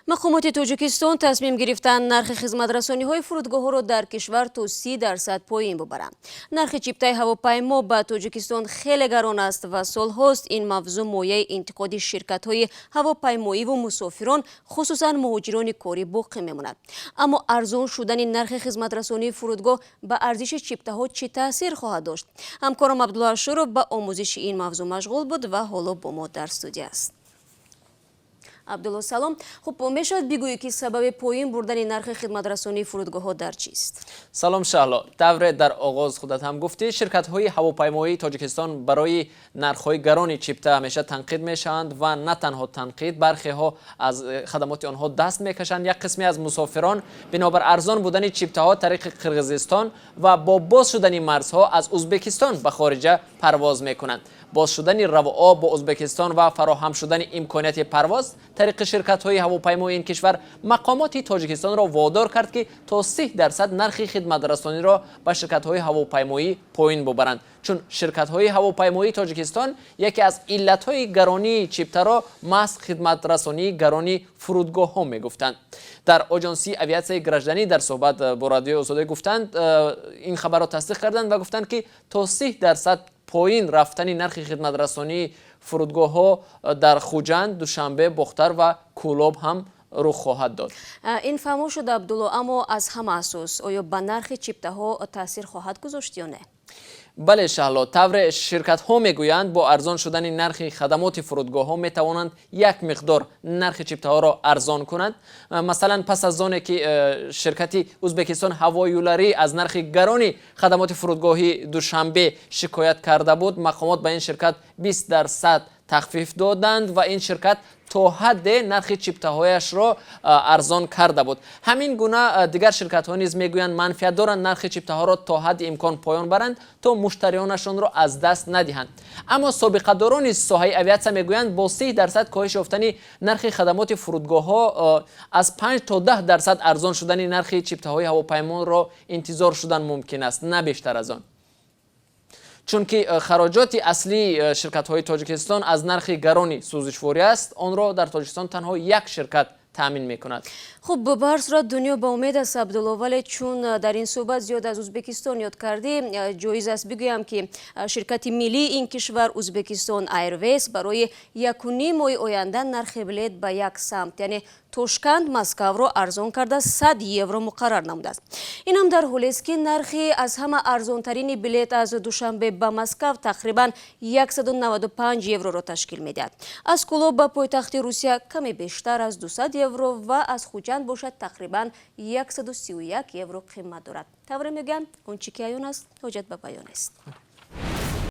Мақомоти Тоҷикистон тасмим гирифтанд, нархи хизматрасониҳои фурудгоҳҳоро дар кишвар то 30% поин бубаранд. Нархи чиптаи ҳавопаймо ба Тоҷикистон хеле гарон аст ва солҳост ин мавзӯъ мояи интиқоди ширкатҳои ҳавопаймоиву мусофирон, хусусан муҳоҷирони корӣ, боқӣ мемонад. Аммо арзон шудани нархи хизматрасонии фурудгоҳ ба арзиши чиптаҳо чӣ таъсир хоҳад дошт? Ҳамкорам Абдулло Ашуров ба омӯзиши ин мавзӯъ машғул буд ва ҳоло бо мо дар студия аст. Абдулло, салом. Хуб, мешавад бигӯӣ, ки сабаби поин бурдани нархи хидматрасонии фурудгоҳҳо дар чист? Салом, Шаҳло. Тавре дар оғоз худат ҳам гуфтӣ, ширкатҳои ҳавопаймоии Тоҷикистон барои нархҳои гарони чипта ҳамеша танқид мешаванд ва на танҳо танқид, бархеҳо аз хадамоти онҳо даст мекашанд. Як қисме аз мусофирон бинобар арзон будани чиптаҳо тариқи Қирғизистон ва бо боз шудани марзҳо аз Узбекистон ба хориҷа парвоз мекунанд. Боз шудани равооб бо Узбекистон ва фароҳам шудани имконияти парвоз тариқи ширкатҳои ҳавопаймои ин кишвар мақомоти Тоҷикистонро водор кард, ки то 30% нархи хидматрасониро ба ширкатҳои ҳавопаймоӣ поин бубаранд, чун ширкатҳои ҳавопаймоии Тоҷикистон яке аз иллатҳои гаронии чиптаро маҳз хидматрасонии гарони фурудгоҳҳо мегуфтанд. Дар Оҷонсии авиатсияи гражданӣ дар суҳбат бо Радиои Озодӣ гуфтанд, ин хабарро тасдиқ карданд ва гуфтанд, ки то 30% поин рафтани нархи хидматрасонии фурудгоҳҳо дар Хуҷанд, Душанбе, Бохтар ва Кӯлоб ҳам рух хоҳад дод. Ин фаҳмо шуд, Абдулло, аммо аз ҳама асос, оё ба нархи чиптаҳо таъсир хоҳад гузошт ё не? Бале, Шаҳло, тавре ширкатҳо мегӯянд, бо арзон шудани нархи хадамоти фурудгоҳҳо метавонанд як миқдор нархи чиптаҳоро арзон кунанд. Масалан, пас аз оне ки ширкати Узбекистон Ҳавоюларӣ аз нархи гарони хадамоти фурудгоҳи Душанбе шикоят карда буд, мақомот ба ин ширкат 20% тахфиф доданд ва ин ширкат то ҳадде нархи чиптаҳояшро арзон карда буд. Ҳамин гуна дигар ширкатҳо низ мегӯянд, манфиат доранд нархи чиптаҳоро то ҳадди имкон поён баранд, то муштариёнашонро аз даст надиҳанд. Аммо собиқадорони соҳаи авиатсия мегӯянд, бо 30% коҳиш ёфтани нархи хадамоти фурудгоҳҳо аз 5 то 10% арзон шудани нархи чиптаҳои ҳавопаймонро интизор шудан мумкин аст, на бештар аз он, чунки хароҷоти аслии ширкатҳои Тоҷикистон аз нархи гарони сӯзишворӣ аст. Онро дар Тоҷикистон танҳо як ширкат таъмин мекунад. Хуб, ба ҳар сурат дунё ба умед аст, Абдулло. Вале чун дар ин суҳбат зиёд аз Узбекистон ёд кардӣ, ҷоиз аст бигӯям, ки ширкати миллии ин кишвар, Узбекистон Airways, барои 1,5 моҳи оянда нархи билет ба як самт, яъне Тошканд Москавро, арзон карда 100 евро муқаррар намудааст. Ин ҳам дар ҳолест, ки нархи аз ҳама арзонтарини билет аз Душанбе ба Москав тақрибан 195 евроро ташкил медиҳад, аз Кӯлоб ба пойтахти Русия каме бештар аз 200 евро ва аз Хуҷанд бошад, тақрибан 131 евро қимат дорад. Тавре мегӯянд, он чӣ ки аён аст, ҳоҷат ба баён нест.